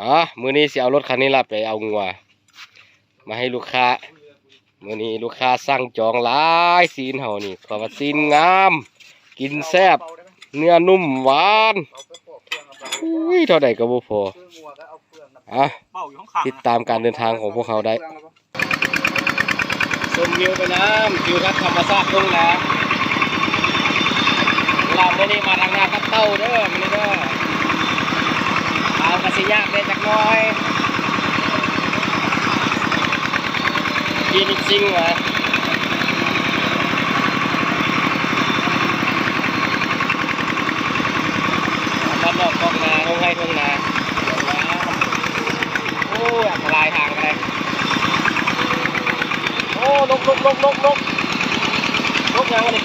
ອ່າ ມື້ນີ້ຊິເອົາລົດຄັນນີ້ລະໄປເອົາງົວມາໃຫ້ລູກຄ້າ. ມື້ນີ້ລູກຄ້າສັ່ງຈອງຫຼາຍ ຊີ້ນເຮົານີ້ ເພາະວ່າຊີ້ນງາມ ກິນແຊບ ເນື້ອນຸ້ມຫວານ. ອຸ້ຍ ເທົ່າໃດກໍບໍ່ພໍ. ອ່ະ ຕິດຕາມການເດີນທາງຂອງພວກເຮົາໄດ້. ຊົມວິວໄປນຳ ທິວທັດທຳມະຊາດທົ່ງນາ. ລາວມື້ນີ້ມາທາງນາກັບເຕົ້າເດີ ມື້ນີ້ເດີ. ທາງກໍຊິຍາກແດ່ຈັກໜ້ອຍ. ຂີ່ລົດຊິງຫວາ ທາງນອກຄອກນາ ທົ່ງໄຮ່ທົ່ງນາ. ໂອ້ຍ ອັນຕະລາຍທາງກໍໄດ້. ໂອ້ ນົກ ນົກ ນົກ ນົກ ນົກ ນົກຫຍັງວະນີ້?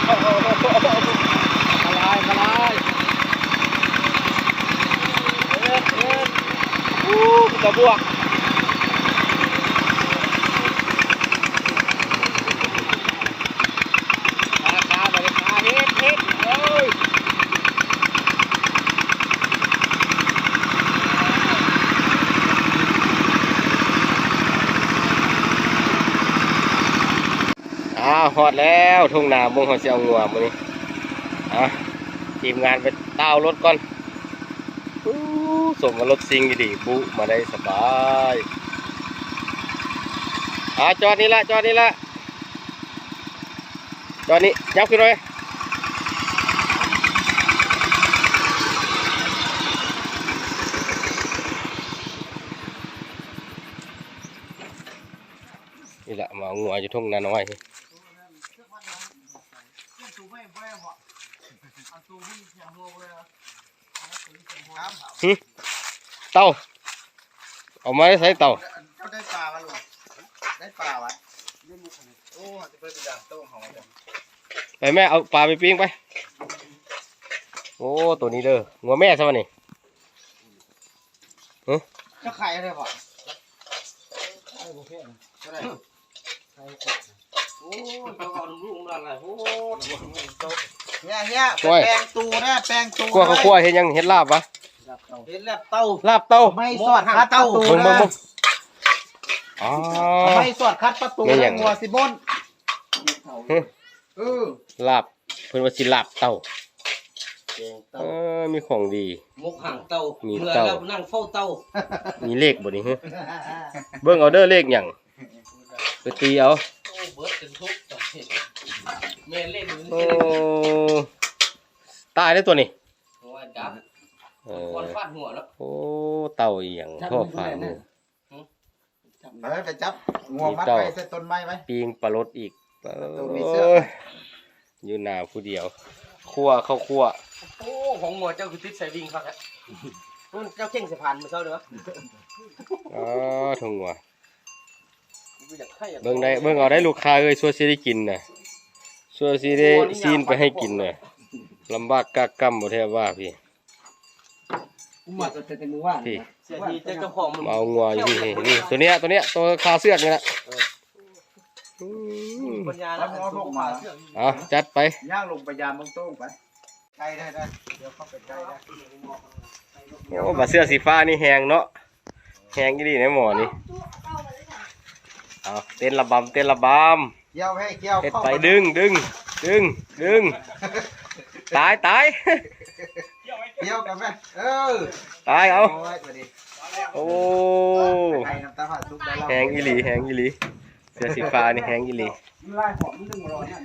ອັນຕະລາຍ ອັນຕະລາຍ. ເອີ ເອີ ອູ້ ກະບວກ. ຄາ ຄາ ບາດນີ້ຄາ ເຮັດ ເຮັດ ເອີຍ. ອ້າວ ຮອດແລ້ວທົ່ງນາ ໝ່ອງເຮົາຊິເອົາງົວມື້ນີ້. ອ່ະ ທີມງານໄປຕ່າວລົດກ່ອນ. ອູ້ ສົມວ່າລົດຊິງອີ່ຫຼີ ບຸມາໄດ້ສະບາຍ. ອ່າ ຈອດນີ້ລະ ຈອດນີ້ລະ ຈອດນີ້ ຍັບຂຶ້ນໄວ້. ນີ້ລະ ມາເອົາງົວຢູ່ທົ່ງນານ້ອຍ. ຫື ເຕົ່າ ເອົາມາແຕ່ໃສເຕົ່າ? ເຈົ້າໄດ້ປາຫວາລຸງ? ໄດ້ປາຫວາ? ໂອ້ ຈະເປີດເປັນດານໂຕ້ເຮົາ. ໄປແມ່ ເອົາປາໄປປີ້ງໄປ. ໂອ້ ໂຕນີ້ເດີ ງົວແມ່ຊະວະນີ້. ຮະ ຈະຂາຍເທົ່າໃດພໍ່? ຂາຍບໍ່ແພງ ເທົ່າໃດ? ຂາຍບໍ່ແພງ. ໂອ້ຍ ເຈົ້າເອົານຳລູກນຳຫຼານຫຼາຍໂພດ. ເຮຍ ເຮຍ ໂອ້ຍ ແປງຕູນະ ແປງຕູ. ຂົ້ວເຂົ້າຂົ້ວເຮັດຫຍັງ? ເຮັດລາບຫວາ? ເຮັດລາບເຕົ່າ ລາບເຕົ່າ. ໄມ້ສອດຂັດປະຕູນະ ເບິ່ງ ເບິ່ງ ເບິ່ງ. ອໍ ໄມ້ສອດຂັດປະຕູນະ ແມ່ນຫຍັງ? ງົວຊິບົ້ນ. ຮະ ເອີ ລາບ ເພິ່ນວ່າຊິລາບເຕົ່າ ແກງເຕົ່າ. ເອີ ມີຂອງດີ ໝົກຫາງເຕົ່າ ມີເຕົ່າ ເມື່ອລາບນັ່ງເຝົ້າເຕົ່າ. ມີເລກບໍ່ນີ້? ເບິ່ງເອົາເດີ ເລກຫຍັງ? ໄປຕີເອົາ. ໂອ້ ເບິດຈົນທຸບ ແມ່ນເລກ. ໂອ້ ຕາຍແລ້ວຕົວນີ້. ໂອ້ຍ ຈັບ ເອີ ຄວັນຟາດຫົວເນາະ. ໂອ້ ເຕົ່າອີ່ຫຍັງ ທໍ່ຟາມື. ເອີ ໄປຈັບງົວມັດໄວ້ໃສ່ຕົ້ນໄມ້ໄວ້ ປີ້ງປາລົດອີກ. ໂອ້ຍ ຢູ່ໜ້າຜູ້ດຽວ ຂົ້ວເຂົ້າຂົ້ວ. ໂອ້ ຂອງງົວເຈົ້າຄືຕິດສາຍວິ່ງຄັກແທ້. ເຈົ້າເຄັ່ງສາຍພານມື້ເຊົ້າເດີ. ອໍ ຖົງງົວ ເບິ່ງໄດ້ ເບິ່ງເອົາໄດ້ລູກຄ້າເອີຍ. ຊົ່ວຊິໄດ້ກິນນະ ຊົ່ວຊິໄດ້ຊີ້ນໄປໃຫ້ກິນນະ. ລຳບາກກາກກຳບໍ່ແທບວ່າພີ້. ມາຕັ້ງແຕ່ມື້ວານ ພີ້ ເສຍທີເຈົ້າຂອງມັນ ມາເອົາງົວຢູ່ພີ້. ນີ້ ນີ້ ໂຕເນີ້ຍ ໂຕເນີ້ຍ ໂຕຄາເຊືອກນີ້ລະ. ເອີ ອືມ ປັນຍາລະ ເອົາ ເອົາລົງມາ ເອົາ ຈັດໄປ. ຍ່າງລົງໄປຢາມເບິ່ງໂຕ້ງໄປ. ໄກ່ໄດ້ ໄດ້ ດຽວເຂົ້າໄປໄກ່ໄດ້. ໂອ້ ບາເສື້ອສີຟ້ານີ້ແຮງເນາະ ແຮງອີ່ຫຼີໃນໝໍນີ້. ເອົາ ເຕັ້ນລະບຳ ເຕັ້ນລະບຳ. ກ່ຽວໃຫ້ກ່ຽວ ເຮັດໄປ ເຂົ້າ ດຶງ ດຶງ ດຶງ ດຶງ. ຕາຍ ຕາຍ ກ່ຽວກັນໄປ. ເອີ ຕາຍ ເອົາ. ໂອ້ຍ ໂອ້ ໄກ່ນ້ຳຕາຫວານສຸກແລ້ວ ແຮງອີ່ຫຼີ ແຮງອີ່ຫຼີ. ເສື້ອສີຟ້ານີ້ແຮງອີ່ຫຼີ. ມັນລາຍຫອມ ມັນດຶງບໍ່ລອດນັ້ນ.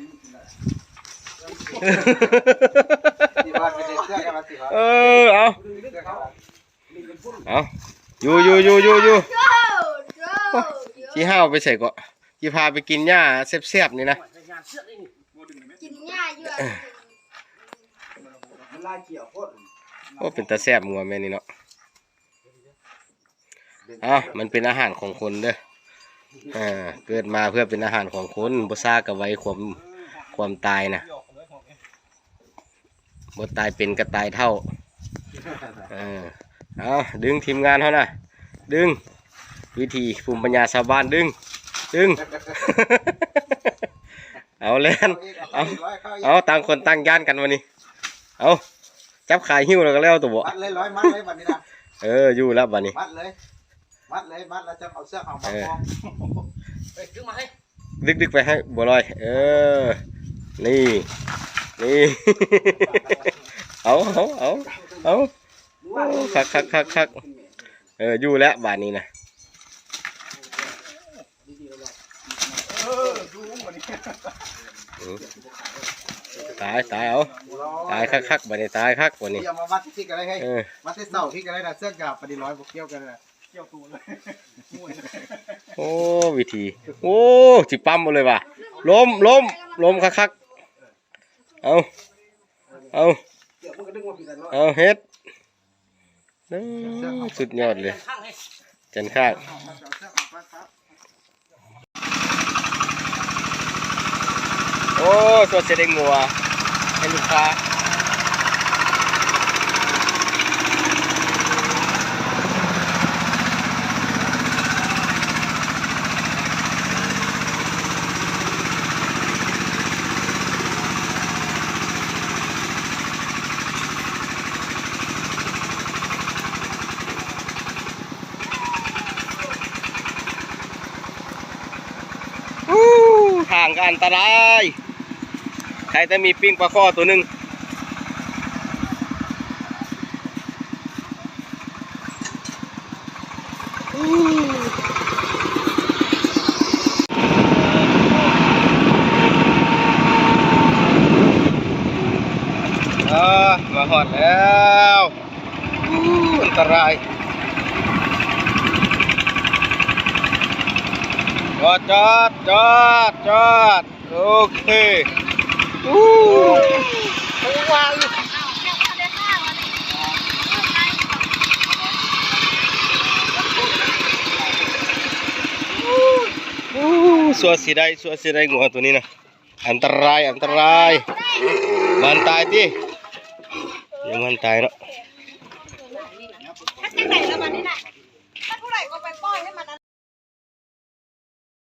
ເອີ ເອົາ ເອົາ ຢູ່ ຢູ່ ຢູ່ ຢູ່ ຢູ່. ຊິຫ້າວໄປໃສເກາະ? ຊິພາໄປກິນຫຍ້າແຊບໆນີ້ນະ. ກິນຫຍ້າຢູ່. ໂອ້ ເປັນຕາແຊບງົວແມ່ນີ້ເນາະ. ເອົ້າ ມັນເປັນອາຫານຂອງຄົນເດີ. ເກີດມາເພື່ອເປັນອາຫານຂອງຄົນ ບໍ່ຊ້າກໍໄວ ຄວາມ ຄວາມຕາຍນະ. ບໍ່ຕາຍເປັນກໍຕາຍເຖົ້າ. ເອີ ເອົາ ດຶງທີມງານເຮົານະ ດຶງ ວິຖີພູມປັນຍາຊາວບ້ານ ດຶງ ດຶງ ເອົາແລ່ນ ເອົາ ເອົາ ຕ່າງຄົນຕ່າງຢ້ານກັນບັດນີ້ ເອົາ ຈັບຂາຫິ້ວແລ້ວກໍແລ້ວຕົວະ ມັດເລີຍ ຮ້ອຍມັດເລີຍບັດນີ້ນະ ເອີ ຢູ່ແລ້ວບັດນີ້ ມັດເລີຍ ມັດເລີຍ ມັດແລ້ວຈັ່ງເອົາເຊືອກເອົາມາ ເອີ ຄອງ ເອີຍ ດຶງມາໃຫ້ ດຶກໆ ໄປໃຫ້ບົວລອຍ ເອີ ນີ້ ນີ້ ເອົາ ເອົາ ເອົາ ເອົາ ໂອ້ ຄັກໆໆໆ ເອີ ຢູ່ແລ້ວບາດນີ້ນະ ເອີ ຢູ່ບັດນີ້ ອືມ ຕາຍ ຕາຍ ເອົາ ຕາຍຄັກໆ ບາດນີ້ ຕາຍຄັກບາດນີ້ ຢ່າມາມັດທີ່ກໍໄດ້ເຮີ້ຍ ເອີ ມັດແຕ່ເສົາທີ່ກໍໄດ້ນະ ເຊືອກຢາວປານນີ້ ຮ້ອຍບໍ່ກ່ຽວກັນນະ. ໂອ້ ວິທີ ໂອ້ ຊິປ້ຳເອົາເລີຍວ່າ ລົ້ມ ລົ້ມ ລົ້ມຄັກໆ ເອົາ ເອົາ ເອົາ ເຮັດ ເອີ ສຸດຍອດເລີຍ ຈັນຄ້າງ. ໂອ້ ສົວຍຊິໄດ້ງົວໃຫ້ລູກຄ້າ ອູ້ ທາງກໍອັນຕະລາຍ ໃຄແຕ່ມີປີ້ງປາຄໍ່ຕົວໜຶ່ງ ເອີ ມາຮອດແລ້ວ. ອູ້ ອັນຕະລາຍ ຈອດ ຈອດ ຈອດ ຈອດ ໂອເຄ ອູ້ ອູ້ ສົວຍຊິໄດ້ ສົວຍຊິໄດ້ງົວໂຕນີ້ນະ. ອັນຕະລາຍ ອັນຕະລາຍ ມັນຕາຍຕິ ຍັງມັນຕາຍເນາະ ເຮັດຈັ່ງໃດລະບັດນີ້ນະ ຖ້າຜູ້ໃດກໍໄປປ່ອຍໃຫ້ມັນ